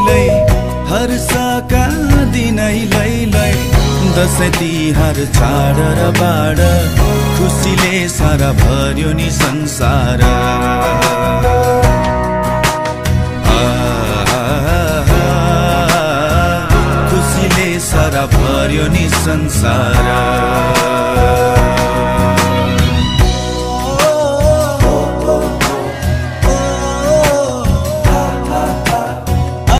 लै हर्षका दिनै लै दसैँ तिहार चाड र बाड खुसीले सारा भर्यो नि संसार खुसीले सारा भर्यो नि संसार